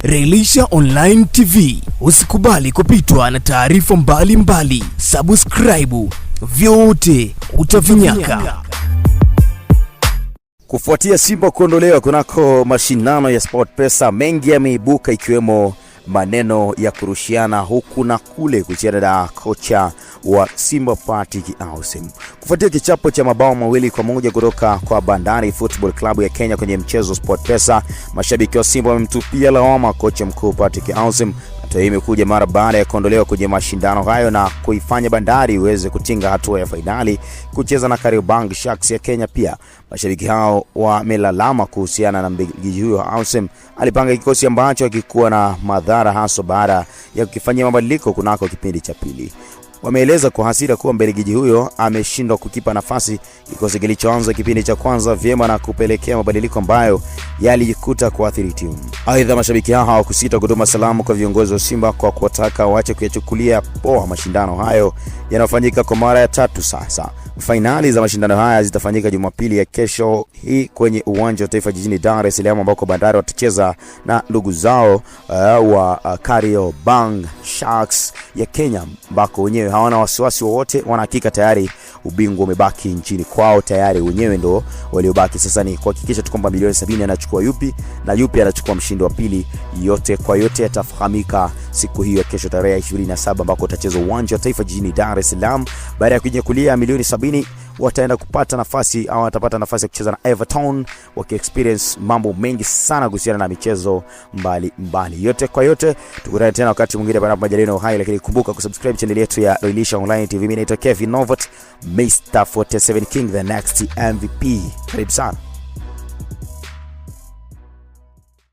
Relisha Online TV. Usikubali kupitwa na taarifa mbalimbali. Subscribe, vyote utavinyaka. Kufuatia Simba kuondolewa kunako mashindano ya SportPesa, mengi yameibuka ikiwemo maneno ya kurushiana huku na kule kuhusiana na kocha wa Simba Patrick Ausim. Kufuatia kichapo cha mabao 2-1 kutoka kwa Bandari Football Club ya Kenya kwenye mchezo SportPesa, mashabiki wa Simba wamemtupia lawama kocha mkuu Patrick Ausim. Hatua hii imekuja mara baada ya kuondolewa kwenye mashindano hayo na kuifanya Bandari iweze kutinga hatua ya fainali kucheza na Kariobangi Sharks ya Kenya. Pia mashabiki hao wamelalama kuhusiana na mbelgiji huyo. Ausim alipanga kikosi ambacho hakikuwa na madhara hasa baada ya kukifanyia mabadiliko kunako kipindi cha pili. Wameeleza kwa hasira kuwa mbelgiji huyo ameshindwa kukipa nafasi kikosi kilichoanza kipindi cha kwanza vyema na kupelekea mabadiliko ambayo yalijikuta kuathiri timu. Aidha, mashabiki hao hawakusita kutuma salamu kwa viongozi wa Simba kwa kuwataka waache kuyachukulia poa mashindano hayo yanayofanyika kwa mara ya tatu sasa. Fainali za mashindano haya zitafanyika Jumapili ya kesho hii kwenye uwanja wa Taifa jijini Dar es Salaam, ambako Bandari watacheza na ndugu zao wa Kariobangi Sharks ya Kenya, ambako wenyewe hawana wasiwasi wowote, wanahakika tayari ubingwa umebaki nchini kwao, tayari wenyewe ndo waliobaki. Sasa ni kuhakikisha tu kwamba milioni 70 anachukua yupi na yupi anachukua mshindi wa pili. Yote kwa yote yatafahamika siku hiyo ya kesho tarehe 27, ambako utachezwa uwanja wa Taifa jijini Dar es Salaam. Baada ya kujinyakulia milioni 70 wataenda kupata nafasi au watapata nafasi ya kucheza na Everton, wakiexperience mambo mengi sana kuhusiana na michezo mbali mbali. Yote kwa yote, tukutane tena wakati mwingine panapo majaliwa uhai, lakini kumbuka kusubscribe channel yetu ya Relisha Online TV. Mimi naitwa Kevin Novot, Mr 47 King, the next MVP. Karibu sana.